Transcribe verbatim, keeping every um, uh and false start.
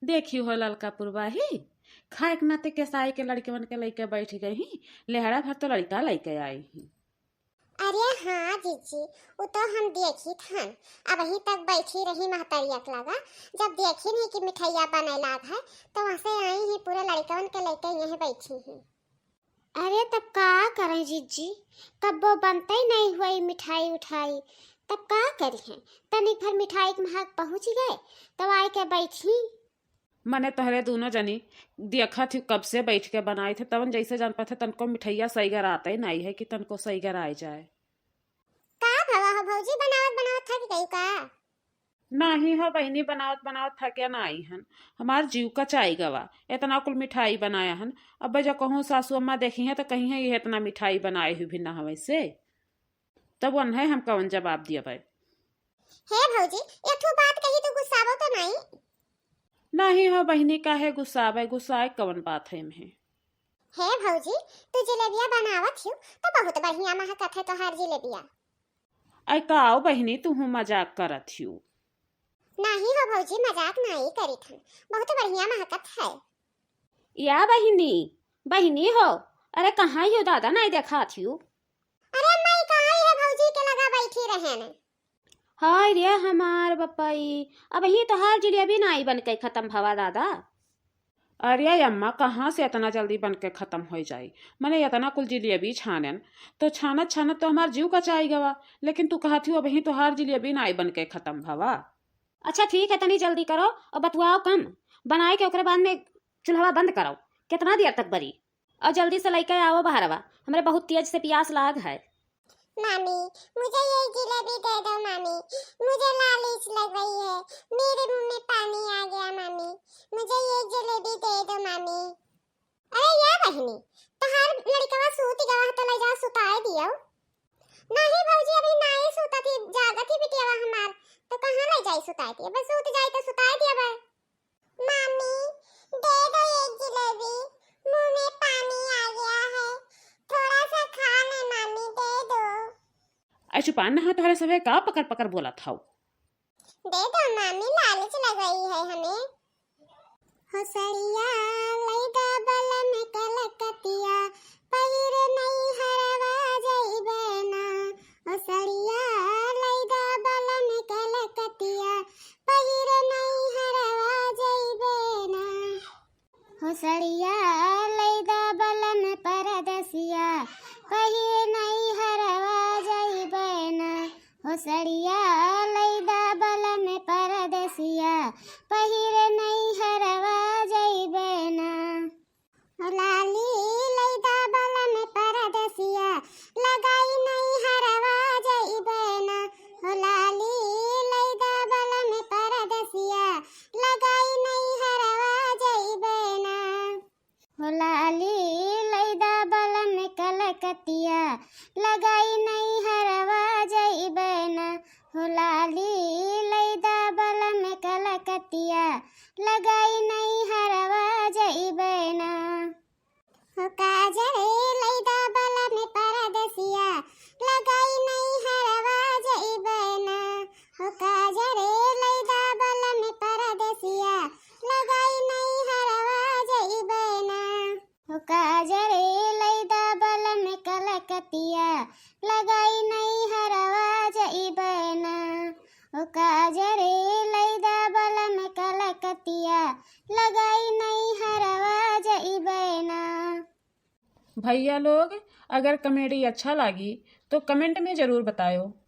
देखी हो ललका पुरवाही, खाए के नाते केसाई के लड़कवन के लइके बैठ गई ही, लेहड़ा भर तो लड़का लइके आई ही। अरे हाँ जीजी, उ तो हम देखी थन, अबहीं तक बैठी रही महतरिया के लगा, जब देखी नहीं कि मिठाइया बने लाग है, तो वहाँ से आई ही, पूरे लड़कवन के लइके यहीं बैठी ही। अरे तब का करें जीजी, कब्बो बनते नहीं हुई मिठाई उठाई, तब का करिहें? तनिक भर मिठाई के महक पहुँच गए, तब आए के बैठी। मने तोहरे दूनो जनी देखत ही कब से बैठ के बनाए थे, तवन जैसे जान पाते तनको मिठाइया सही गराते नहीं है कि तनको सही गराए जाए। का भवा हो भौजी, बनावत बनावत थक गई का? नाही हो बहिनी, बनावत बनावत थके नाही हन, हमार जीव कचाई गवा, इतना कुल मिठाई बनाया हन। अब जब कहूँ सासू अम्मा देखी हैं तो कही हैं, "ये इतना मिठाई बनाए हुई भी ना हवे से," तब उन्हें हम कवन जवाब दियबै? हे भौजी, एक ठो बात कही तो गुस्साबो तो नहीं? नहीं हो बहिनी, काहे गुस्साबे, गुस्साए कवन बात है इम्हे? हे भौजी, तू जिलेबिया बनावत हियो तो बहुत बढ़िया महकत है तोहार जिलेबिया। ऐ का हो बहिनी, तू मजाक करत हियो? नाही हो भौजी, मजाक नाही करित हन, बहुत बढ़िया महकत है। या बहिनी, बहिनी हो, अरे कहाँ हियो दादा, नाही देखात हियो? अरे अम्मा, ई कहाँ है भौजी के लगा बैठी रहेन? हाय रे हमार बपई, अबहीं तोहार जिलेबी नाही बन के खत्म भवा दादा। अरे अम्मा, कहाँ से इतना जल्दी बन के खत्म हो जाई? मने इतना कुल जिलेबी छानेन, तो छानत छानत तो हमार जीव कचाई गवा, लेकिन तू कहत हियो अबहीं तोहार जिलेबी नाही बन के खत्म भवा। अच्छा ठीक है, तनी जल्दी करो और बतुआओ कम, बनाए के ओकरे बाद में चूल्हा बंद करो। कितना देर तक बरी? और जल्दी से लइके आओ बहरवा, हमरे बहुत तेज से पियास लाग है। मामी, मुझे ये जिलेबी दे दो मामी, मुझे लालिच लग रही है, मेरे मुंह में पानी आ गया मामी, मुझे ये जिलेबी दे दो मामी। अरे या बहिनी, तोहार लड़कवा सूत गवा है तो ले जा सुताए दियो। नहीं भौजी, अभी नाई सूता थी, जागत ही बिटियावा हमार, तो कहाँ ले जाई सुताए दियो? बस सूत जाई तो सुताए दियो भाई। मामी, दे दो एक जिलेबी, मुंह में पानी आ गया है, थोड़ा सा खा ले मामी, दे दो। ऐ चुपान नहा, तोहरे सभे का पकड़ पकड़ बोलत हौ? दे दो मामी, लालच लग रही है हमें। हो सड़िया लैदा बलम कलकतिया, पहिर नैहरवा जइबे ना। हो सड़िया लैदा बलम कलकतिया, पहिर नैहरवा जइबे ना। हो सड़िया लैदा बलम परदेसिया, पहिर नैहरवा जइबे ना। हो सड़िया लैदा बलम परदेसिया, पहिर नैहरवा जइबे ना। हो लाली लैदा बलम परदेसिया, लगाई नैहरवा जइबे ना। हो लाली लैदा बलम परदेसिया, लगाई नैहरवा जइबे ना। हो लाली लैदा बलम कलकतिया, लगाई नैहरवा जइबे ना। हो लाली लैदा बलम कलकतिया, लगाई नैहरवा जइबे ना। हो काजर लैदा बलम परदेसिया, लगाई नैहरवा जइबे ना। हो काजर लैदा बलम परदेसिया, लगाई नैहरवा जइबे ना। हो काजर लैदा बलम कलकतिया, लगाई नैहरवा जइबे ना। हो काजर लैदा बलम कलकतिया, लगाई नैहरवा जइबे ना। भैया लोग, अगर comedy अच्छा लागी तो comment में जरूर बतायो।